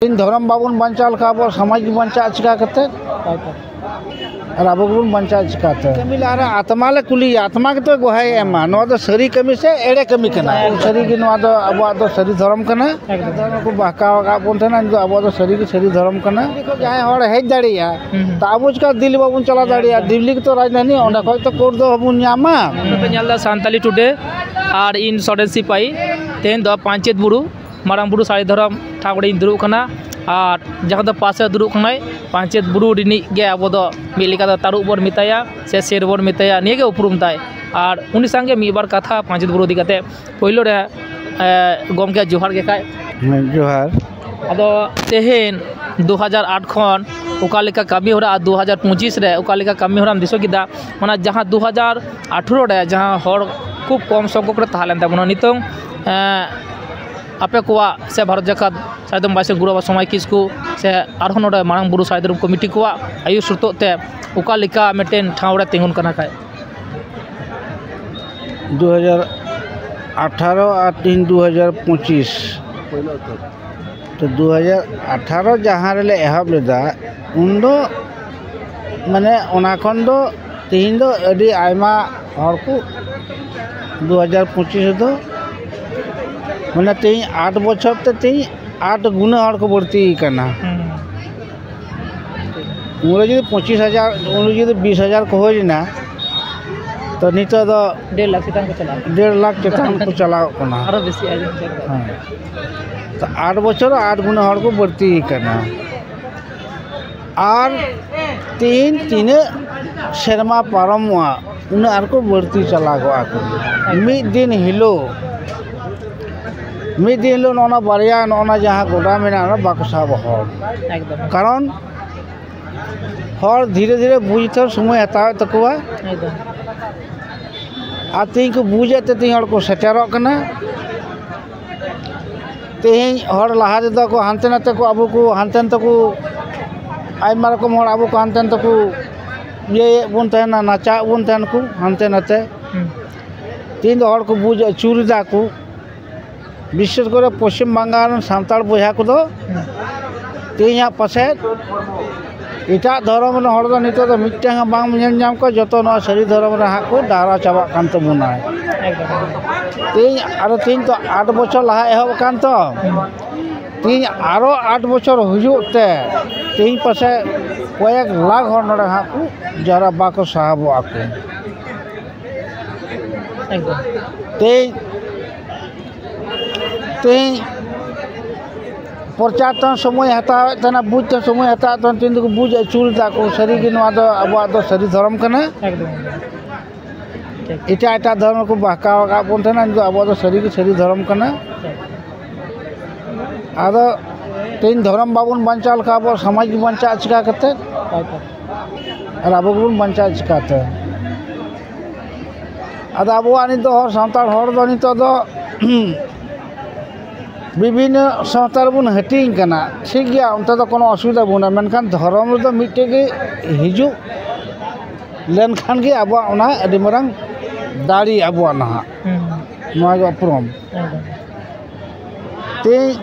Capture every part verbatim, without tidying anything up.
ᱫᱷᱚᱨᱚᱢ ᱵᱟᱵᱚᱱ ᱵᱟᱧᱪᱟᱣ ᱞᱮᱠᱷᱟᱱ ᱟᱵᱚᱣᱟᱜ ᱥᱚᱢᱟᱡᱽ ᱜᱮ ᱵᱟᱧᱪᱟᱜᱼᱟ ᱪᱤᱠᱟ ᱠᱟᱛᱮ? ᱟᱨ ᱟᱵᱚ ᱜᱮᱵᱚᱱ ᱵᱟᱧᱪᱟᱣ ᱪᱤᱠᱟᱛᱮ? ᱠᱟᱹᱢᱤ ᱞᱟᱦᱟᱨᱮ ᱟᱛᱢᱟ ᱜᱮᱛᱚ ᱜᱚᱦᱟᱭ ᱮᱢᱟ, ᱱᱚᱣᱟ ᱫᱚ ᱥᱟᱹᱨᱤ ᱠᱟᱹᱢᱤ ᱥᱮ ᱮᱲᱮ ᱠᱟᱹᱢᱤ ᱠᱟᱱᱟ? ᱥᱟᱹᱨᱤ ᱜᱮ, ᱱᱚᱣᱟ ᱫᱚ ᱟᱵᱚᱣᱟᱜ ᱫᱚ ᱥᱟᱹᱨᱤ ᱫᱷᱚᱨᱚᱢ ᱠᱟᱱᱟ᱾ ᱮᱠᱫᱚᱢ᱾ ᱫᱷᱚᱨᱚᱢ ᱠᱚ ᱵᱟᱦᱠᱟᱣ ᱟᱠᱟᱫ ᱵᱚᱱ ᱛᱟᱦᱮᱱᱟ, ᱱᱤᱛᱚᱜ ᱟᱵᱚᱣᱟᱜ ᱫᱚ ᱥᱟᱹᱨᱤ ᱜᱮ ᱥᱟᱹᱨᱤ ᱫᱷᱚᱨᱚᱢ ᱠᱟᱱᱟ᱾ ᱡᱟᱦᱟᱸᱭ ᱦᱚᱲ ᱦᱮᱡ ᱫᱟᱲᱮᱭᱟᱜᱼᱟ, ᱦᱩᱸ, ᱦᱩᱸ᱾ ᱛᱚ ᱟᱵᱚ ᱪᱤᱠᱟ ᱫᱤᱞᱤ ᱵᱟᱵᱚᱱ ᱪᱟᱞᱟᱣ ᱫᱟᱲᱮᱭᱟᱜᱼᱟ? ᱫᱤᱞᱤ ᱜᱮᱛᱚ ᱨᱟᱡᱽᱫᱷᱟᱱᱤ, ᱚᱸᱰᱮ ᱠᱷᱚᱡ ᱛᱚ ᱠᱳᱨᱴ ᱫᱚ ᱵᱚᱱ ᱧᱟᱢᱟ᱾ ᱟᱯᱮ ᱯᱮ ᱧᱮᱞ ᱮᱫᱟ ᱥᱟᱱᱛᱟᱞᱤ ᱴᱩᱰᱮ ᱟᱨ ᱤᱧ ᱥᱚᱨᱮᱱ ᱥᱤᱯᱟᱹᱦᱤ᱾ ᱛᱮᱦᱮᱧ ᱫᱚ ᱯᱟᱧᱪᱮᱛ ᱵᱩᱨᱩ ᱢᱟᱨᱟᱝ ᱵᱩᱨᱩ ᱥᱟᱹᱨᱤ ᱫᱷᱚᱨᱚᱢ ᱴᱷᱟᱶ ᱨᱮᱧ ᱫᱩᱲᱩᱵ ᱠᱟᱱᱟ᱾ ᱟᱨ ᱡᱟᱦᱟᱸ ᱫᱚ ᱯᱟᱥᱮ ᱫᱩᱲᱩᱵ ᱠᱟᱱᱟᱭ, ᱯᱟᱧᱪᱮᱛ ᱵᱩᱨᱩ ᱨᱤᱱᱤᱡ ᱜᱮ ᱟᱵᱚ ᱫᱚ ᱢᱤᱫ ᱞᱮᱠᱟ ᱫᱚ ᱛᱟᱹᱨᱩᱵ ᱵᱚᱱ ᱢᱮᱛᱟᱭᱟ ᱥᱮ ᱥᱮᱨ ᱵᱚᱱ ᱢᱮᱛᱟᱭᱟ, ᱱᱤᱭᱟᱹ ᱜᱮ ᱩᱯᱨᱩᱢ ᱛᱟᱭ᱾ ᱟᱨ ᱩᱱᱤ ᱥᱟᱶᱜᱮ ᱢᱤᱫ ᱵᱟᱨ ᱠᱟᱛᱷᱟ ᱯᱟᱧᱪᱮᱛ ᱵᱩᱨᱩ ᱤᱫᱤ ᱠᱟᱛᱮ᱾ ᱯᱳᱭᱞᱳ ᱨᱮ, ᱮ, ᱜᱚᱢᱠᱮ ᱡᱚᱦᱟᱨ ᱜᱮ ᱠᱷᱟᱡ᱾ ᱦᱮᱸ, ᱡᱚᱦᱟᱨ᱾ ᱟᱫᱚ ᱛᱮᱦᱮᱧ ᱫᱩ ᱦᱟᱡᱟᱨ ᱟᱴ ᱠᱷᱚᱱ ᱚᱠᱟ ᱞᱮᱠᱟ ᱠᱟᱹᱢᱤ ᱦᱚᱨᱟ ᱟᱨ ᱫᱩ ᱦᱟᱡᱟᱨ ᱯᱚᱸᱪᱤᱥ ᱨᱮ ᱚᱠᱟ ᱞᱮᱠᱟ ᱠᱟᱹᱢᱤ ᱦᱚᱨᱟᱢ ᱫᱤᱥᱟᱹ ᱠᱮᱫᱟ? ᱚᱱᱟ ᱡᱟᱦᱟᱸ ᱫᱩ ᱦᱟᱡᱟᱨ ᱟᱴᱷᱨᱚ ᱨᱮ ᱡᱟᱦᱟᱸ ᱦᱚᱲ ᱠᱷᱩᱵ ᱠᱚᱢ ᱥᱚᱝᱠᱷᱚᱠ ᱨᱮ ᱛᱟᱦᱮᱸ ᱞᱮᱱ ᱛᱟᱵᱚᱱᱟ, ᱱᱤᱛᱚᱝ, ᱮ, ᱟᱯᱮ ᱠᱚᱣᱟᱜ ᱥᱮ ᱵᱷᱟᱨᱚᱛ ᱡᱟᱠᱟᱛ ᱥᱟᱭᱫᱚᱢ ᱵᱟᱭᱥᱮ ᱜᱩᱨᱩ ᱵᱟᱵᱟ ᱥᱚᱢᱟᱭ ᱠᱤᱥᱠᱩ ᱥᱮ ᱟᱨᱦᱚᱸ ᱱᱚᱰᱮ ᱢᱟᱨᱟᱝ ᱵᱩᱨᱩ ᱥᱟᱭ ᱫᱷᱚᱨᱚᱢ ᱠᱚᱢᱤᱴᱤ ᱠᱚᱣᱟᱜ ᱟᱹᱭᱩᱨ ᱥᱩᱛᱩᱜ ᱛᱮ ᱚᱠᱟ ᱞᱮᱠᱟ ᱢᱤᱫᱴᱮᱱ ᱴᱷᱟᱶ ᱨᱮ ᱛᱤᱸᱜᱩᱱ ᱠᱟᱱᱟ ᱠᱷᱟᱡ? ᱫᱩ ᱦᱟᱡᱟᱨ ᱟᱴᱷᱟᱨᱚ ᱟᱨ ᱛᱤᱦᱤᱧ ᱫᱩ ᱦᱟᱡᱟᱨ ᱯᱚᱸᱪᱤᱥ᱾ ᱛᱚ, ᱫᱩ ᱦᱟᱡᱟᱨ ᱟᱴᱷᱟᱨᱚ ᱡᱟᱦᱟᱸ ᱨᱮᱞᱮ ᱮᱦᱚᱵ ᱞᱮᱫᱟ, ᱩᱱᱫᱚ ᱢᱟᱱᱮ ᱚᱱᱟ ᱠᱷᱚᱱ ᱫᱚ ᱛᱤᱦᱤᱧ ᱫᱚ ᱟᱹᱰᱤ ᱟᱭᱢᱟ ᱦᱚᱲ ᱠᱚ, ᱫᱩ ᱦᱟᱡᱟᱨ ᱯᱚᱸᱪᱤᱥ ᱨᱮᱫᱚ ᱢᱟᱱᱮ ᱛᱤᱦᱤᱧ ᱟᱴ ᱵᱚᱪᱷᱚᱨ ᱛᱮ ᱛᱤᱦᱤᱧ ᱟᱴ ᱜᱩᱱᱟᱹ ᱦᱚᱲ ᱠᱚ ᱵᱟᱹᱲᱛᱤ ᱟᱠᱟᱱᱟ᱾ ᱦᱩᱸ᱾ ᱩᱱᱨᱮ ᱡᱩᱫᱤ ᱯᱚᱸᱪᱤᱥ ᱦᱟᱡᱟᱨ, ᱩᱱᱨᱮ ᱡᱩᱫᱤ ᱵᱤᱥ ᱦᱟᱡᱟᱨ ᱠᱚ ᱦᱩᱭ ᱞᱮᱱᱟ, ᱛᱚ ᱱᱤᱛᱚᱜ ᱫᱚ ᱰᱮᱲ ᱞᱟᱠᱷ ᱪᱮᱛᱟᱱ ᱠᱚ ᱪᱟᱞᱟᱣ ᱠᱟᱱᱟ᱾ ᱰᱮᱲ ᱞᱟᱠᱷ ᱪᱮᱛᱟᱱ ᱠᱚ ᱪᱟᱞᱟᱣ ᱠᱟᱱᱟ᱾ ᱟᱨᱚ ᱵᱮᱥᱤ ᱟᱸᱡᱚᱢ ᱪᱟᱞᱟᱜ ᱠᱟᱱᱟ᱾ ᱦᱮᱸ᱾ ᱛᱚ ᱟᱴ ᱵᱚᱪᱷᱚᱨ ᱟᱴ ᱜᱩᱱᱟᱹ ᱦᱚᱲ ᱠᱚ ᱵᱟᱹᱲᱛᱤ ᱟᱠᱟᱱᱟ᱾ ᱟᱨ ᱛᱤᱦᱤᱧ ᱛᱤᱱᱟᱹᱜ ᱥᱮᱨᱢᱟ ᱯᱟᱨᱚᱢᱚᱜᱼᱟ, ᱩᱱᱟᱹᱜ ᱟᱨᱠᱚ ᱵᱟᱹᱲᱛᱤ ᱪᱟᱞᱟᱣ ᱠᱚᱜᱼᱟ ᱠᱚ᱾ ᱢᱤᱫ ᱫᱤᱱ ᱦᱤᱞᱳᱜ, ᱢᱤᱫ ᱫᱤᱱ ᱦᱤᱞᱳᱜ ᱱᱚᱜᱼᱚ ᱱᱟ ᱵᱟᱨᱭᱟ, ᱱᱚᱜᱼᱚ ᱱᱟ ᱡᱟᱦᱟᱸ ᱜᱚᱰᱟ ᱢᱮᱱᱟᱜᱼᱟ, ᱚᱱᱟ ᱵᱟᱠᱚ ᱥᱟᱵᱟ ᱦᱚᱲ᱾ ᱮᱠᱫᱚᱢ᱾ ᱠᱟᱨᱚᱱ ᱦᱚᱲ ᱫᱷᱤᱨᱮ ᱫᱷᱤᱨᱮ ᱵᱩᱡᱽ ᱛᱮ ᱥᱚᱢᱚᱭ ᱦᱟᱛᱟᱣᱮᱫ ᱛᱟᱠᱚᱣᱟ᱾ ᱮᱠᱫᱚᱢ᱾ ᱟᱨ ᱛᱮᱦᱮᱧ ᱠᱚ ᱵᱩᱡᱮᱫ ᱛᱮ ᱛᱮᱦᱮᱧ ᱦᱚᱲ ᱠᱚ ᱥᱮᱴᱮᱨᱚᱜ ᱠᱟᱱᱟ᱾ ᱛᱮᱦᱮᱧ ᱦᱚᱲ ᱞᱟᱦᱟ ᱛᱮᱫᱚ ᱠᱚ ᱦᱟᱱᱛᱮ ᱱᱟᱛᱮ ᱠᱚ, ᱟᱵᱚ ᱠᱚ ᱦᱟᱱᱛᱮ ᱱᱟᱛᱮ ᱠᱚ, ᱟᱭᱢᱟ ᱨᱚᱠᱚᱢ ᱦᱚᱲ ᱟᱵᱚ ᱠᱚ ᱦᱟᱱᱛᱮ ᱱᱟᱛᱮ ᱠᱚ ᱤᱭᱟᱹᱭᱮᱫ ᱵᱚᱱ ᱛᱟᱦᱮᱱᱟ, ᱱᱟᱪᱟᱣᱮᱫ ᱵᱚᱱ ᱛᱟᱦᱮᱱ ᱠᱚ ᱦᱟᱱᱛᱮ ᱱᱟᱛᱮ᱾ ᱦᱩᱸ᱾ ᱛᱮᱦᱮᱧ ᱫᱚ ᱦᱚᱲ ᱠᱚ ᱵᱩᱡᱽ ᱟᱹᱪᱩᱨ ᱮᱫᱟ ᱠᱚ, ᱵᱤᱥᱮᱥ ᱠᱚᱨᱮ ᱯᱚᱥᱪᱤᱢ ᱵᱟᱝᱜᱟᱞ ᱨᱮᱱ ᱥᱟᱱᱛᱟᱲ ᱵᱚᱭᱦᱟ ᱠᱚᱫᱚ ᱦᱩᱸ᱾ ᱛᱮᱦᱮᱧᱟᱜ ᱯᱟᱥᱮᱡ ᱮᱴᱟᱜ ᱫᱷᱚᱨᱚᱢ ᱨᱮᱱ ᱦᱚᱲ ᱫᱚ ᱱᱤᱛᱚᱜ ᱫᱚ ᱢᱤᱫᱴᱟᱝ ᱦᱚᱸ ᱵᱟᱝ ᱧᱮᱞ ᱧᱟᱢ ᱠᱚᱣᱟ, ᱡᱚᱛᱚ ᱱᱚᱣᱟ ᱥᱟᱹᱨᱤ ᱫᱷᱚᱨᱚᱢ ᱨᱮ ᱦᱟᱸᱜ ᱠᱚ ᱰᱟᱦᱨᱟ ᱪᱟᱵᱟᱜ ᱠᱟᱱ ᱛᱟᱵᱚᱱᱟ᱾ ᱮᱠᱫᱚᱢ᱾ ᱛᱮᱦᱮᱧ ᱟᱨᱚ ᱛᱮᱦᱮᱧ ᱛᱚ ᱟᱴ ᱵᱚᱪᱷᱚᱨ ᱞᱟᱦᱟ ᱮᱦᱚᱵ ᱟᱠᱟᱱ ᱛᱚ, ᱛᱮᱦᱮᱧ ᱟᱨᱚ ᱟᱴ ᱵᱚᱪᱷᱚᱨ ᱦᱩᱭᱩᱜ ᱛᱮ ᱛᱮᱦᱮᱧ ᱯᱟᱥᱮᱡ ᱠᱚᱭᱮᱠ ᱞᱟᱠᱷ ᱦᱚᱲ ᱱᱚᱰᱮ ᱦᱟᱸᱜ ᱠᱚ ᱡᱟᱣᱨᱟ ᱵᱟᱠᱚ ᱥᱟᱦᱟᱵᱚᱜᱼᱟ ᱠᱚ᱾ ᱮᱠᱫᱚᱢ᱾ ᱛᱮᱦᱮᱧ ᱛᱮᱦᱮᱧ ᱯᱨᱚᱪᱟᱨ ᱛᱮᱦᱚᱸ ᱥᱚᱢᱚᱭ ᱦᱟᱛᱟᱣᱮᱫ ᱛᱟᱦᱮᱱᱟ, ᱵᱩᱡᱽ ᱛᱮᱦᱚᱸ ᱥᱚᱢᱚᱭ ᱦᱟᱛᱟᱣᱮᱫ ᱛᱟᱦᱮᱱᱟ, ᱛᱮᱦᱮᱧ ᱫᱚᱠᱚ ᱵᱩᱡᱽ ᱟᱹᱪᱩᱨ ᱮᱫᱟ ᱠᱚ ᱥᱟᱹᱨᱤᱜᱮ ᱱᱚᱣᱟ ᱫᱚ ᱟᱵᱚᱣᱟᱜ ᱫᱚ ᱥᱟᱹᱨᱤ ᱫᱷᱚᱨᱚᱢ ᱠᱟᱱᱟ᱾ ᱮᱠᱫᱚᱢ, ᱮᱠᱫᱚᱢ᱾ ᱴᱷᱤᱠ᱾ ᱮᱴᱟᱜ ᱮᱴᱟᱜ ᱫᱷᱚᱨᱚᱢ ᱨᱮᱠᱚ ᱵᱟᱦᱠᱟᱣ ᱟᱠᱟᱫ ᱵᱚᱱ ᱛᱟᱦᱮᱱᱟ, ᱱᱤᱛᱚᱜ ᱟᱵᱚᱣᱟᱜ ᱫᱚ ᱥᱟᱹᱨᱤᱜᱮ ᱥᱟᱹᱨᱤ ᱫᱷᱚᱨᱚᱢ ᱠᱟᱱᱟ᱾ ᱴᱷᱤᱠ᱾ ᱟᱫᱚ ᱛᱮᱦᱮᱧ ᱫᱷᱚᱨᱚᱢ ᱵᱟᱵᱚᱱ ᱵᱟᱧᱪᱟᱣ ᱞᱮᱠᱷᱟᱱ ᱟᱵᱚᱣᱟᱜ ᱥᱚᱢᱟᱡᱽ ᱜᱮ ᱵᱟᱧᱪᱟᱜᱼᱟ ᱪᱤᱠᱟ ᱠᱟᱛᱮ? ᱦᱳᱭ, ᱦᱳᱭ᱾ ᱟᱨ ᱟᱵᱚ ᱜᱮᱵᱚᱱ ᱵᱟᱧᱪᱟᱜᱼᱟ ᱪᱤᱠᱟᱛᱮ? ᱟᱫᱚ ᱟᱵᱚᱣᱟᱜ ᱱᱤᱛᱚᱜ ᱦᱚᱲ, ᱥᱟᱱᱛᱟᱲ ᱦᱚᱲ ᱫᱚ ᱱᱤᱛᱚᱜ ᱫᱚ ᱵᱤᱵᱷᱤᱱᱱᱚ ᱥᱟᱶᱛᱟ ᱨᱮᱵᱚᱱ ᱦᱟᱹᱴᱤᱧ ᱠᱟᱱᱟ, ᱴᱷᱤᱠ ᱜᱮᱭᱟ, ᱚᱱᱛᱮ ᱫᱚ ᱠᱳᱱᱳ ᱚᱥᱩᱵᱤᱫᱷᱟ ᱵᱟᱹᱱᱩᱜᱼᱟ, ᱢᱮᱱᱠᱷᱟᱱ ᱫᱷᱚᱨᱚᱢ ᱨᱮᱫᱚ ᱢᱤᱫᱴᱮᱡ ᱜᱮ ᱦᱤᱡᱩᱜ ᱞᱮᱱᱠᱷᱟᱱ ᱜᱮ ᱟᱵᱚᱣᱟᱜ ᱚᱱᱟ ᱟᱹᱰᱤ ᱢᱟᱨᱟᱝ ᱫᱟᱲᱮ ᱟᱵᱚᱣᱟᱜ ᱱᱟᱦᱟᱜ᱾ ᱦᱩᱸ᱾ ᱱᱚᱣᱟ ᱜᱮ ᱩᱯᱨᱩᱢ᱾ ᱮᱠᱫᱚᱢ᱾ ᱛᱮᱦᱮᱧ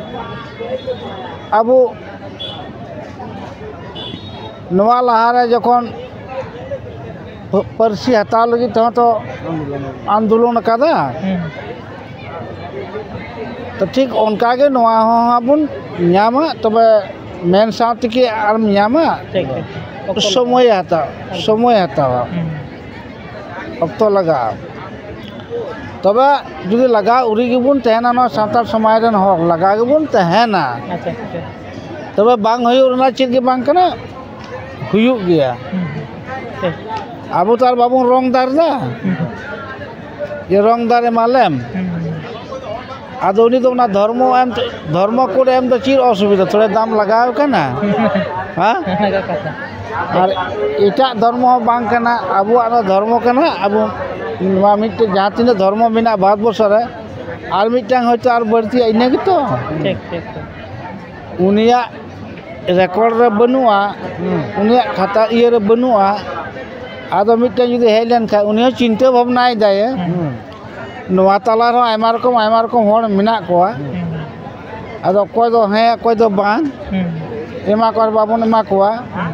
ᱟᱵᱚ ᱱᱚᱣᱟ ᱞᱟᱦᱟᱨᱮ ᱡᱚᱠᱷᱚᱱ ᱯᱟᱹᱨᱥᱤ ᱦᱟᱛᱟᱣ ᱞᱟᱹᱜᱤᱫ ᱛᱮᱦᱚᱸ ᱛᱚ ᱟᱱᱫᱳᱞᱚᱱ ᱟᱠᱟᱫᱟ᱾ ᱦᱩᱸ᱾ ᱛᱚ ᱴᱷᱤᱠ ᱚᱱᱠᱟᱜᱮ ᱱᱚᱣᱟ ᱦᱚᱸ ᱦᱟᱸᱜ ᱵᱚᱱ ᱧᱟᱢᱟ, ᱛᱚᱵᱮ ᱢᱮᱱ ᱥᱟᱶ ᱛᱮᱜᱮ ᱟᱨᱮᱢ ᱧᱟᱢᱟ? ᱴᱷᱤᱠ, ᱴᱷᱤᱠ᱾ ᱚᱠᱛᱚ ᱥᱚᱢᱚᱭᱮ ᱦᱟᱛᱟᱣᱟ, ᱮᱠᱫᱚᱢ᱾ ᱥᱚᱢᱚᱭᱮ ᱦᱟᱛᱟᱣᱟ᱾ ᱦᱩᱸ᱾ ᱚᱠᱛᱚ ᱞᱟᱜᱟᱜᱼᱟ᱾ ᱛᱚᱵᱮ ᱡᱩᱫᱤ ᱞᱟᱜᱟᱣ ᱩᱨᱤ ᱜᱮᱵᱚᱱ ᱛᱟᱦᱮᱱᱟ, ᱱᱚᱣᱟ ᱥᱟᱱᱛᱟᱲ ᱥᱚᱢᱟᱡᱽ ᱨᱮᱱ ᱦᱚᱲ ᱞᱟᱜᱟᱣ ᱜᱮᱵᱚᱱ ᱛᱟᱦᱮᱱᱟ, ᱟᱪᱪᱷᱟ, ᱟᱪᱪᱷᱟ᱾ ᱛᱚᱵᱮ ᱵᱟᱝ ᱦᱩᱭᱩᱜ ᱨᱮᱱᱟᱜ ᱪᱮᱫ ᱜᱮ ᱵᱟᱝ ᱠᱟᱱᱟ, ᱦᱩᱭᱩᱜ ᱜᱮᱭᱟ᱾ ᱦᱩᱸ, ᱦᱩᱸ᱾ ᱴᱷᱤᱠ᱾ ᱟᱵᱚ ᱛᱚ ᱟᱨ ᱵᱟᱵᱚᱱ ᱨᱚᱝ ᱫᱟᱨ ᱮᱫᱟ, ᱦᱩᱸ, ᱦᱩᱸ᱾ ᱡᱮ ᱨᱚᱝ ᱫᱟᱨ ᱮᱢᱟᱞᱮᱢ᱾ ᱦᱩᱸ, ᱦᱩᱸ᱾ ᱟᱫᱚ ᱩᱱᱤ ᱫᱚ ᱚᱱᱟ ᱫᱷᱚᱨᱢᱚ ᱮᱢ, ᱫᱷᱚᱨᱢᱚ ᱠᱳᱰ ᱮᱢ ᱫᱚ ᱪᱮᱫ ᱚᱥᱩᱵᱤᱫᱷᱟ? ᱛᱷᱚᱲᱟ ᱫᱟᱢ ᱞᱟᱜᱟᱣ ᱠᱟᱱᱟ, ᱦᱮᱸ? ᱚᱱᱟ ᱜᱮ ᱠᱟᱛᱷᱟ᱾ ᱟᱨ ᱮᱴᱟᱜ ᱫᱷᱚᱨᱢᱚ ᱦᱚᱸ ᱵᱟᱝ ᱠᱟᱱᱟ, ᱟᱵᱚᱣᱟᱜ ᱫᱚ ᱫᱷᱚᱨᱢᱚ ᱠᱟᱱᱟ᱾ ᱟᱵᱚ ᱱᱚᱣᱟ ᱢᱤᱫᱴᱮᱡ ᱡᱟᱦᱟᱸ ᱛᱤᱱᱟᱹᱜ ᱫᱷᱚᱨᱢᱚ ᱢᱮᱱᱟᱜᱼᱟ ᱵᱷᱟᱨᱚᱛ ᱵᱚᱨᱥᱚ ᱨᱮ, ᱟᱨ ᱢᱤᱫᱴᱟᱝ ᱦᱚᱭᱛᱳ ᱟᱨ ᱵᱟᱹᱲᱛᱤᱭᱟ, ᱤᱱᱟᱹ ᱜᱮᱛᱚ᱾ ᱴᱷᱤᱠ, ᱴᱷᱤᱠ, ᱴᱷᱤᱠ᱾ ᱩᱱᱤᱭᱟᱜ ᱨᱮᱠᱚᱨᱰ ᱨᱮ ᱵᱟᱹᱱᱩᱜᱼᱟ, ᱦᱩᱸ᱾ ᱩᱱᱤᱭᱟᱜ ᱠᱷᱟᱛᱟ ᱤᱭᱟᱹ ᱨᱮ ᱵᱟᱹᱱᱩᱜᱼᱟ᱾ ᱟᱫᱚ ᱢᱤᱫᱴᱮᱱ ᱡᱩᱫᱤ ᱦᱮᱡ ᱞᱮᱱᱠᱷᱟᱱ, ᱩᱱᱤ ᱦᱚᱸ ᱪᱤᱱᱛᱟᱹ ᱵᱷᱟᱵᱽᱱᱟᱭ ᱫᱟᱭ᱾ ᱦᱩᱸ᱾ ᱱᱚᱣᱟ ᱛᱟᱞᱟ ᱨᱮᱦᱚᱸ ᱟᱭᱢᱟ ᱨᱚᱠᱚᱢ, ᱟᱭᱢᱟ ᱨᱚᱠᱚᱢ ᱦᱚᱲ ᱢᱮᱱᱟᱜ ᱠᱚᱣᱟ᱾ ᱦᱩᱸ᱾ ᱟᱫᱚ ᱚᱠᱚᱭ ᱫᱚ ᱦᱮᱸ, ᱚᱠᱚᱭ ᱫᱚ ᱵᱟᱝ᱾ ᱦᱩᱸ᱾ ᱮᱢᱟ ᱠᱚᱣᱟ ᱟᱨ ᱵᱟᱵᱚᱱ ᱮᱢᱟ ᱠᱚᱣᱟ᱾ ᱦᱮᱸ᱾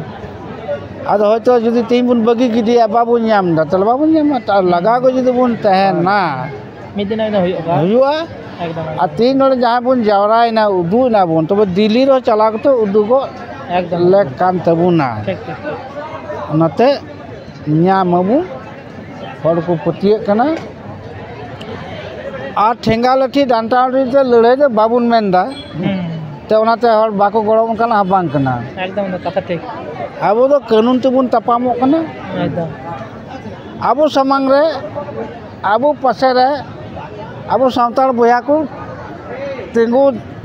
ᱟᱫᱚ ᱦᱚᱭᱛᱳ ᱡᱩᱫᱤ ᱛᱮᱦᱮᱧ ᱵᱚᱱ ᱵᱟᱹᱜᱤ ᱜᱤᱰᱤᱭᱟ, ᱵᱟᱵᱚᱱ ᱧᱟᱢ ᱮᱫᱟ, ᱛᱟᱦᱚᱞᱮ ᱵᱟᱵᱚᱱ ᱧᱟᱢᱟ᱾ ᱟᱨ ᱞᱟᱜᱟᱣ ᱜᱮ ᱡᱩᱫᱤ ᱵᱚᱱ ᱛᱟᱦᱮᱱᱟ, ᱢᱤᱫ ᱫᱤᱱ ᱦᱤᱞᱳᱜ ᱦᱩᱭᱩᱜᱼᱟ᱾ ᱦᱩᱭᱩᱜᱼᱟ᱾ ᱮᱠᱫᱚᱢ, ᱮᱠᱫᱚᱢ᱾ ᱟᱨ ᱛᱮᱦᱮᱧ ᱱᱚᱰᱮ ᱡᱟᱦᱟᱸ ᱵᱚᱱ ᱡᱟᱣᱨᱟᱭᱮᱱᱟ, ᱩᱫᱩᱜ ᱮᱱᱟ ᱵᱚᱱ, ᱛᱚᱵᱮ ᱫᱤᱞᱞᱤ ᱨᱮᱦᱚᱸ ᱪᱟᱞᱟᱣ ᱠᱟᱛᱮ ᱩᱫᱩᱜᱚᱜ ᱮᱠᱫᱚᱢ, ᱞᱮᱠ ᱮᱠᱫᱚᱢ᱾ ᱠᱟᱱ ᱛᱟᱵᱚᱱᱟ᱾ ᱴᱷᱤᱠ, ᱴᱷᱤᱠ, ᱴᱷᱤᱠ᱾ ᱚᱱᱟᱛᱮ ᱧᱟᱢ ᱟᱵᱚᱱ, ᱦᱚᱲ ᱠᱚ ᱯᱟᱹᱛᱭᱟᱹᱜ ᱠᱟᱱᱟ᱾ ᱟᱨ ᱴᱷᱮᱸᱜᱟ ᱞᱟᱹᱴᱷᱤ ᱰᱟᱱᱴᱟ ᱞᱟᱹᱴᱷᱤ ᱛᱮ ᱞᱟᱹᱲᱦᱟᱹᱭ ᱫᱚ ᱵᱟᱵᱚᱱ ᱢᱮᱱᱫᱟ᱾ ᱦᱩᱸ᱾ ᱛᱮ ᱚᱱᱟᱛᱮ ᱦᱚᱲ ᱵᱟᱠᱚ ᱜᱚᱲᱚ ᱵᱚᱱ ᱠᱟᱱᱟ ᱟᱨ ᱵᱟᱝ ᱠᱟᱱᱟ᱾ ᱮᱠᱫᱚᱢ, ᱮᱠᱫᱚᱢ, ᱠᱟᱛᱷᱟ ᱴᱷᱤᱠ᱾ ᱟᱵᱚ ᱫᱚ ᱠᱟᱹᱱᱩᱱ ᱛᱮᱵᱚᱱ ᱛᱟᱯᱟᱢᱚᱜ ᱠᱟᱱᱟ᱾ ᱮᱠᱫᱚᱢ᱾ ᱟᱵᱚ ᱥᱟᱢᱟᱝ ᱨᱮ, ᱟᱵᱚ ᱯᱟᱥᱮ ᱨᱮ, ᱟᱵᱚ ᱥᱟᱱᱛᱟᱲ ᱵᱚᱭᱦᱟ ᱠᱚ ᱛᱤᱸᱜᱩ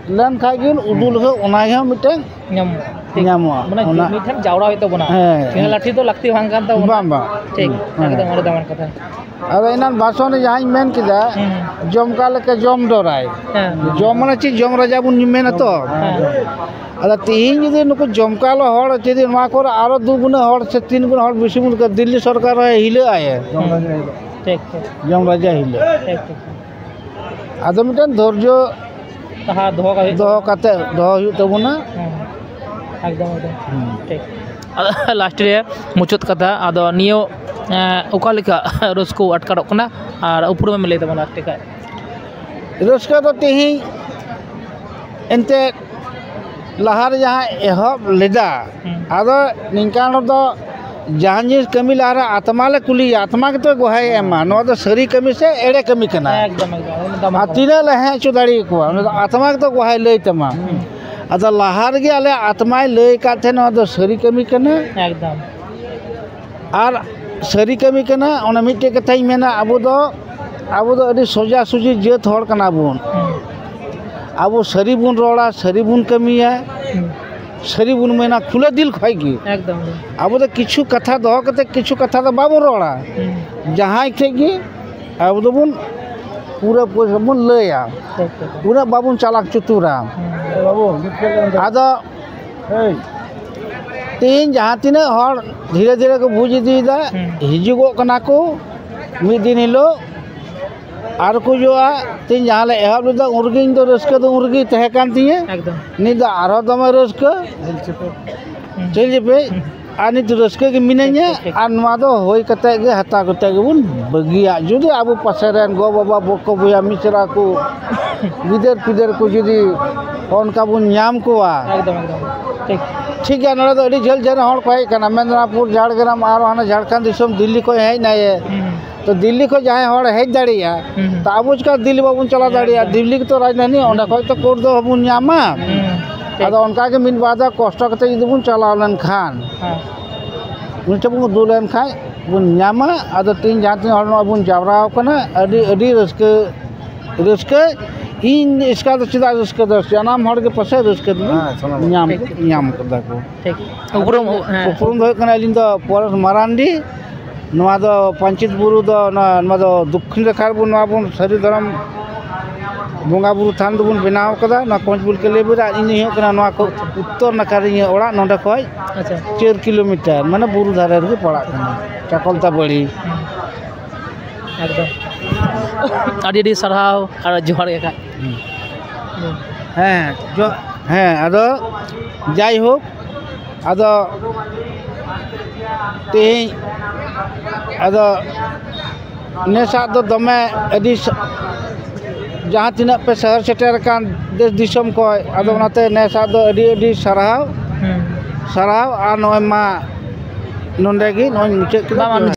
ᱞᱮᱱ ᱠᱷᱟᱡ ᱜᱮ, ᱩᱫᱩᱜ ᱞᱮᱠᱷᱟᱱ ᱚᱱᱟ ᱜᱮ ᱦᱚᱸ ᱢᱤᱫᱴᱮᱱ ᱧᱟᱢᱚᱜᱼᱟ᱾ ᱴᱷᱤᱠ᱾ ᱧᱟᱢᱚᱜᱼᱟ᱾ ᱢᱟᱱᱮ ᱚᱱᱟ ᱢᱤᱫ ᱴᱷᱮᱱ ᱡᱟᱣᱨᱟ ᱦᱩᱭᱩᱜ ᱛᱟᱵᱚᱱᱟ᱾ ᱦᱮᱸ᱾ ᱴᱷᱮᱸᱜᱟ ᱞᱟᱹᱴᱷᱤ ᱫᱚ ᱞᱟᱹᱠᱛᱤ ᱵᱟᱝ ᱠᱟᱱ ᱛᱟᱵᱚᱱᱟ᱾ ᱵᱟᱝ, ᱵᱟᱝ᱾ ᱴᱷᱤᱠ᱾ ᱦᱮᱸ᱾ ᱮᱠᱫᱚᱢ ᱟᱹᱰᱤ ᱫᱟᱢᱟᱱ ᱠᱟᱛᱷᱟ᱾ ᱟᱫᱚ ᱮᱱᱟᱱ ᱵᱷᱟᱥᱚᱱ ᱨᱮ ᱡᱟᱦᱟᱸᱧ ᱢᱮᱱ ᱠᱮᱫᱟ, ᱦᱩᱸ᱾ ᱡᱚᱢ ᱠᱟ ᱞᱮᱠᱟ ᱡᱚᱢ ᱫᱚᱨᱟᱭ᱾ ᱦᱮᱸ᱾ ᱡᱚᱢ ᱢᱟᱱᱮ ᱪᱮᱫ? ᱡᱚᱢ ᱨᱟᱡᱟ ᱵᱚᱱ ᱢᱮᱱᱟ ᱛᱚ᱾ ᱦᱮᱸ᱾ ᱟᱫᱚ ᱛᱮᱦᱤᱧ ᱡᱩᱫᱤ ᱱᱩᱠᱩ ᱡᱚᱢᱠᱟᱞ ᱦᱚᱲ ᱡᱩᱫᱤ ᱱᱚᱣᱟ ᱠᱚᱨᱮ ᱟᱨᱚ ᱫᱩ ᱜᱩᱱᱟᱹ ᱦᱚᱲ ᱥᱮ ᱛᱤᱱ ᱜᱩᱱᱟᱹ ᱦᱚᱲ ᱵᱮᱥᱤ ᱵᱚᱱ ᱠᱚ, ᱫᱤᱞᱞᱤ ᱥᱚᱨᱠᱟᱨ ᱦᱚᱸ ᱦᱤᱞᱟᱹᱜ ᱟᱭ᱾ ᱦᱩᱸ᱾ ᱴᱷᱤᱠ, ᱴᱷᱤᱠ᱾ ᱡᱚᱢ ᱨᱟᱡᱟ ᱦᱤᱞᱟᱹᱜ᱾ ᱴᱷᱤᱠ, ᱴᱷᱤᱠ᱾ ᱟᱫᱚ ᱢᱤᱫᱴᱮᱱ ᱫᱷᱳᱨᱡᱚ ᱛᱟᱦᱟ ᱫᱚᱦᱚ ᱠᱟᱜ ᱦᱩᱭᱩᱜ ᱫᱚᱦᱚ ᱛᱟᱵᱚᱱᱟ᱾ ᱠᱟᱛᱮ ᱫᱚᱦᱚ ᱦᱩᱭᱩᱜ ᱛᱟᱵᱚᱱᱟ᱾ ᱦᱮᱸ, ᱮᱠᱫᱚᱢ, ᱮᱠᱫᱚᱢ᱾ ᱦᱩᱸ᱾ ᱴᱷᱤᱠ᱾ ᱟᱫᱚ ᱞᱟᱥᱴ ᱨᱮ ᱢᱩᱪᱟᱹᱫ ᱠᱟᱛᱷᱟ, ᱟᱫᱚ ᱱᱤᱭᱟᱹ, ᱮᱸ, ᱚᱠᱟ ᱞᱮᱠᱟ ᱨᱟᱹᱥᱠᱟᱹ ᱟᱴᱠᱟᱨᱚᱜ ᱠᱟᱱᱟ ᱟᱨ ᱩᱯᱨᱩᱢᱮᱢ ᱞᱟᱹᱭ ᱛᱟᱵᱚᱱᱟ ᱞᱟᱥᱴ ᱨᱮ ᱠᱷᱟᱡ? ᱨᱟᱹᱥᱠᱟᱹ ᱫᱚ ᱛᱮᱦᱮᱧ ᱮᱱᱛᱮᱫ ᱞᱟᱦᱟᱨᱮ ᱡᱟᱦᱟᱸ ᱮᱦᱚᱵ ᱞᱮᱫᱟ, ᱦᱩᱸ᱾ ᱟᱫᱚ ᱱᱤᱝᱠᱟᱱ ᱦᱚᱲ ᱫᱚ ᱡᱟᱦᱟᱸ ᱡᱤᱱᱤᱥ ᱠᱟᱹᱢᱤ ᱞᱟᱦᱟᱨᱮ ᱟᱛᱢᱟ ᱞᱮ ᱠᱩᱞᱤᱭᱟ, ᱟᱛᱢᱟ ᱜᱮᱛᱚ ᱜᱚᱦᱟᱭ ᱮᱢᱟ, ᱱᱚᱣᱟ ᱫᱚ ᱥᱟᱹᱨᱤ ᱠᱟᱹᱢᱤ ᱥᱮ ᱮᱲᱮ ᱠᱟᱹᱢᱤ ᱠᱟᱱᱟ? ᱮᱠᱫᱚᱢ, ᱮᱠᱫᱚᱢ, ᱮᱠᱫᱚᱢ᱾ ᱟᱨ ᱛᱤᱱᱟᱹᱜ ᱞᱮ ᱦᱮᱸ ᱦᱚᱪᱚ ᱫᱟᱲᱮᱭᱟᱠᱚᱣᱟ, ᱚᱱᱟ ᱫᱚ ᱟᱛᱢᱟ ᱜᱮᱛᱚ ᱜᱚᱦᱟᱭ ᱞᱟᱹᱭ ᱛᱟᱢᱟ᱾ ᱦᱩᱸ᱾ ᱟᱫᱚ ᱞᱟᱦᱟ ᱨᱮᱜᱮ ᱟᱞᱮ ᱟᱛᱢᱟᱭ ᱞᱟᱹᱭ ᱟᱠᱟᱫ ᱛᱟᱦᱮᱸ, ᱱᱚᱣᱟ ᱫᱚ ᱥᱟᱹᱨᱤ ᱠᱟᱹᱢᱤ ᱠᱟᱱᱟ᱾ ᱮᱠᱫᱚᱢ᱾ ᱟᱨ ᱥᱟᱹᱨᱤ ᱠᱟᱹᱢᱤ ᱠᱟᱱᱟ᱾ ᱚᱱᱟ ᱢᱤᱫᱴᱮᱡ ᱠᱟᱛᱷᱟᱧ ᱢᱮᱱᱟ, ᱟᱵᱚ ᱫᱚ, ᱟᱵᱚ ᱫᱚ ᱟᱹᱰᱤ ᱥᱚᱡᱟ ᱥᱩᱡᱤ ᱡᱟᱹᱛ ᱦᱚᱲ ᱠᱟᱱᱟ ᱵᱚᱱ᱾ ᱦᱩᱸ᱾ ᱟᱵᱚ ᱥᱟᱹᱨᱤ ᱵᱚᱱ ᱨᱚᱲᱟ, ᱥᱟᱹᱨᱤ ᱵᱚᱱ ᱠᱟᱹᱢᱤᱭᱟ, ᱦᱩᱸ᱾ ᱥᱟᱹᱨᱤ ᱵᱚᱱ ᱢᱮᱱᱟ ᱠᱷᱩᱞᱟᱹ ᱫᱤᱞ ᱠᱷᱚᱡ ᱜᱮ᱾ ᱮᱠᱫᱚᱢ, ᱮᱠᱫᱚᱢ᱾ ᱟᱵᱚ ᱫᱚ ᱠᱤᱪᱷᱩ ᱠᱟᱛᱷᱟ ᱫᱚᱦᱚ ᱠᱟᱛᱮ ᱠᱤᱪᱷᱩ ᱠᱟᱛᱷᱟ ᱫᱚ ᱵᱟᱵᱚᱱ ᱨᱚᱲᱟ᱾ ᱦᱩᱸ᱾ ᱡᱟᱦᱟᱸᱭ ᱴᱷᱮᱡ ᱜᱮ ᱟᱵᱚ ᱫᱚᱵᱚᱱ ᱯᱩᱨᱟᱹ ᱯᱩᱨᱟᱹ ᱵᱚᱱ ᱞᱟᱹᱭᱟ, ᱴᱷᱤᱠ, ᱴᱷᱤᱠ, ᱴᱷᱤᱠ᱾ ᱩᱱᱟᱹᱜ ᱵᱟᱵᱚᱱ ᱪᱟᱞᱟᱠ ᱪᱩᱛᱩᱨᱟ᱾ ᱦᱩᱸ᱾ ᱟᱫᱚ ᱛᱮᱦᱮᱧ ᱡᱟᱦᱟᱸ ᱛᱤᱱᱟᱹᱜ ᱦᱚᱲ ᱫᱷᱤᱨᱮ ᱫᱷᱤᱨᱮ ᱠᱚ ᱵᱩᱡᱽ ᱤᱫᱤᱭᱮᱫᱟ, ᱦᱩᱸ᱾ ᱦᱤᱡᱩᱜᱚᱜ ᱠᱟᱱᱟ ᱠᱚ ᱢᱤᱫ ᱫᱤᱱ ᱦᱤᱞᱳᱜ, ᱟᱨ ᱠᱚ ᱦᱤᱡᱩᱜᱼᱟ᱾ ᱛᱤᱧ ᱡᱟᱦᱟᱸ ᱞᱮ ᱮᱦᱚᱵ ᱞᱮᱫᱟ, ᱩᱱ ᱨᱮᱜᱮ ᱤᱧ ᱫᱚ ᱨᱟᱹᱥᱠᱟᱹ ᱫᱚ ᱩᱱ ᱨᱮᱜᱮ ᱛᱟᱦᱮᱸ ᱠᱟᱱ ᱛᱤᱧᱟᱹ᱾ ᱮᱠᱫᱚᱢ᱾ ᱱᱤᱛ ᱫᱚ ᱟᱨᱦᱚᱸ ᱫᱚᱢᱮ ᱨᱟᱹᱥᱠᱟᱹ᱾ ᱦᱩᱸ᱾ ᱪᱮᱫ ᱯᱮ? ᱟᱨ ᱱᱤᱛ ᱨᱟᱹᱥᱠᱟᱹ ᱜᱮ ᱢᱤᱱᱟᱹᱧᱟ᱾ ᱴᱷᱤᱠ, ᱴᱷᱤᱠ᱾ ᱟᱨ ᱱᱚᱣᱟ ᱫᱚ ᱦᱩᱭ ᱠᱟᱛᱮ ᱜᱮ, ᱦᱟᱛᱟᱣ ᱠᱟᱛᱮ ᱜᱮᱵᱚᱱ ᱵᱟᱹᱜᱤᱭᱟ᱾ ᱡᱩᱫᱤ ᱟᱵᱚ ᱯᱟᱥᱮ ᱨᱮᱱ ᱜᱚ ᱵᱟᱵᱟ, ᱵᱚᱠᱚ ᱵᱚᱭᱦᱟ, ᱢᱤᱥᱨᱟ ᱠᱚ, ᱜᱤᱫᱟᱹᱨ ᱯᱤᱫᱟᱹᱨ ᱠᱚ ᱡᱩᱫᱤ ᱚᱱᱠᱟ ᱵᱚᱱ ᱧᱟᱢ ᱠᱚᱣᱟ᱾ ᱮᱠᱫᱚᱢ, ᱮᱠᱫᱚᱢ᱾ ᱴᱷᱤᱠ᱾ ᱴᱷᱤᱠ ᱜᱮᱭᱟ, ᱱᱚᱰᱮ ᱫᱚ ᱟᱹᱰᱤ ᱡᱷᱟᱹᱞ ᱡᱷᱟᱹᱞ ᱨᱮᱱ ᱦᱚᱲ ᱠᱚ ᱦᱮᱡ ᱠᱟᱱᱟ, ᱢᱮᱫᱽᱱᱟᱯᱩᱨ, ᱡᱷᱟᱲᱜᱨᱟᱢ, ᱟᱨ ᱦᱟᱱᱟ ᱡᱷᱟᱲᱠᱷᱚᱸᱰ ᱫᱤᱥᱚᱢ, ᱫᱤᱞᱞᱤ ᱠᱷᱚᱱ ᱦᱮᱡ ᱮᱱᱟᱭᱮ᱾ ᱦᱩᱸ᱾ ᱛᱚ ᱫᱤᱞᱞᱤ ᱠᱷᱚᱱ ᱡᱟᱦᱟᱸᱭ ᱦᱚᱲ ᱦᱮᱡ ᱫᱟᱲᱮᱭᱟᱜᱼᱟ, ᱦᱩᱸ, ᱦᱩᱸ᱾ ᱛᱚ ᱟᱵᱚ ᱪᱤᱠᱟ ᱫᱤᱞᱞᱤ ᱵᱟᱵᱚᱱ ᱪᱟᱞᱟᱣ ᱫᱟᱲᱮᱭᱟᱜᱼᱟ? ᱮᱠᱫᱚᱢ᱾ ᱫᱤᱞᱞᱤ ᱜᱮᱛᱚ ᱨᱟᱡᱽᱫᱷᱟᱱᱤ, ᱚᱸᱰᱮ ᱠᱷᱚᱡ ᱛᱚ ᱠᱳᱨᱴ ᱫᱚ ᱵᱟᱵᱚᱱ ᱧᱟᱢᱟ᱾ ᱦᱩᱸ, ᱴᱷᱤᱠ᱾ ᱟᱫᱚ ᱚᱱᱠᱟ ᱜᱮ ᱢᱤᱫ ᱵᱟᱨ ᱫᱷᱟᱣ ᱠᱚᱥᱴᱚ ᱠᱟᱛᱮ ᱡᱩᱫᱤ ᱵᱚᱱ ᱪᱟᱞᱟᱣ ᱞᱮᱱᱠᱷᱟᱱ, ᱦᱮᱸ᱾ ᱩᱱᱤ ᱴᱷᱮᱱ ᱵᱚᱱ ᱩᱫᱩᱜ ᱞᱮᱱᱠᱷᱟᱡ ᱵᱚᱱ ᱧᱟᱢᱟ᱾ ᱟᱫᱚ ᱛᱮᱦᱮᱧ ᱡᱟᱦᱟᱸ ᱛᱤᱱᱟᱹᱜ ᱦᱚᱲ ᱱᱚᱜᱼᱚᱭ ᱵᱚᱱ ᱡᱟᱣᱨᱟ ᱟᱠᱟᱱᱟ, ᱟᱹᱰᱤ, ᱟᱹᱰᱤ ᱨᱟᱹᱥᱠᱟᱹ, ᱨᱟᱹᱥᱠᱟᱹ᱾ ᱤᱧ ᱮᱥᱠᱟᱨ ᱫᱚ ᱪᱮᱫᱟᱜ ᱨᱟᱹᱥᱠᱟᱹ ᱫᱚ, ᱥᱟᱱᱟᱢ ᱦᱚᱲ ᱜᱮ ᱯᱟᱥᱮᱡ ᱨᱟᱹᱥᱠᱟᱹ ᱫᱚᱵᱚᱱ ᱦᱮᱸ, ᱥᱟᱱᱟᱢ ᱦᱚᱲ᱾ ᱧᱟᱢ, ᱴᱷᱤᱠ᱾ ᱧᱟᱢ ᱠᱟᱫᱟ ᱠᱚ᱾ ᱴᱷᱤᱠ᱾ ᱩᱯᱨᱩᱢ, ᱦᱮᱸ᱾ ᱩᱯᱨᱩᱢ ᱫᱚ ᱦᱩᱭᱩᱜ ᱠᱟᱱᱟ, ᱟᱹᱞᱤᱧ ᱫᱚ ᱯᱚᱨᱮᱥ ᱢᱟᱨᱟᱱᱰᱤ᱾ ᱱᱚᱣᱟ ᱫᱚ ᱯᱟᱧᱪᱮᱛ ᱵᱩᱨᱩ ᱫᱚ, ᱱᱚᱣᱟ, ᱱᱚᱣᱟ ᱫᱚ ᱫᱚᱠᱠᱷᱤᱱ ᱱᱟᱠᱷᱟ ᱨᱮᱵᱚᱱ, ᱱᱚᱣᱟ ᱵᱚᱱ ᱥᱟᱹᱨᱤ ᱫᱷᱚᱨᱚᱢ ᱵᱚᱸᱜᱟ ᱵᱩᱨᱩ ᱛᱷᱟᱱ ᱫᱚᱵᱚᱱ ᱵᱮᱱᱟᱣ ᱠᱟᱫᱟ, ᱱᱚᱣᱟ ᱠᱚᱧᱪ ᱵᱩᱞ ᱠᱟᱹᱞᱤᱭᱟᱹ ᱵᱤᱨ ᱨᱮ᱾ ᱟᱨ ᱤᱧ ᱦᱩᱭᱩᱜ ᱠᱟᱱᱟ ᱱᱚᱣᱟ ᱠᱚ ᱩᱛᱛᱚᱨ ᱱᱟᱠᱷᱟ ᱨᱮ ᱤᱧᱟᱹᱜ ᱚᱲᱟᱜ, ᱱᱚᱸᱰᱮ ᱠᱷᱚᱡ ᱟᱪᱪᱷᱟ᱾ ᱪᱟᱹᱨ ᱠᱤᱞᱳᱢᱤᱴᱟᱨ, ᱢᱟᱱᱮ ᱵᱩᱨᱩ ᱫᱷᱟᱨᱮ ᱨᱮᱜᱮ ᱯᱟᱲᱟᱜ ᱠᱟᱱᱟ, ᱪᱟᱠᱚᱞᱛᱟᱵᱟᱹᱲᱤ᱾ ᱦᱩᱸ᱾ ᱮᱠᱫᱚᱢ᱾ ᱟᱹᱰᱤ ᱟᱹᱰᱤ ᱥᱟᱨᱦᱟᱣ ᱟᱨ ᱡᱚᱦᱟᱨ ᱜᱮ ᱠᱷᱟᱡ᱾ ᱦᱩᱸ᱾ ᱦᱩᱸ᱾ ᱦᱮᱸ, ᱡᱚ-, ᱦᱮᱸ, ᱟᱫᱚ ᱡᱟᱭᱦᱳᱠ, ᱟᱫᱚ ᱛᱮᱦᱮᱧ, ᱟᱫᱚ ᱱᱮᱥᱟᱜ ᱫᱚ ᱫᱚᱢᱮ ᱟᱹᱰᱤ ᱥᱟ-, ᱡᱟᱦᱟᱸ ᱛᱤᱱᱟᱹᱜ ᱯᱮ ᱥᱚᱦᱚᱨ ᱥᱮᱴᱮᱨ ᱟᱠᱟᱱ ᱫᱮᱥ ᱫᱤᱥᱚᱢ ᱠᱷᱚᱡ, ᱟᱫᱚ ᱦᱩᱸ᱾ ᱚᱱᱟᱛᱮ ᱱᱮᱥᱟᱜ ᱫᱚ ᱟᱹᱰᱤ ᱟᱹᱰᱤ ᱥᱟᱨᱦᱟᱣ, ᱦᱩᱸ᱾ ᱥᱟᱨᱦᱟᱣ᱾ ᱟᱨ ᱱᱚᱜᱼᱚᱭ ᱢᱟ ᱱᱚᱸᱰᱮ ᱜᱮ ᱱᱚᱜᱼᱚᱭ ᱢᱩᱪᱟᱹᱫ ᱠᱮᱫᱟ᱾ ᱵᱟᱝ, ᱵᱟᱝ, ᱡᱚᱦᱟᱨ᱾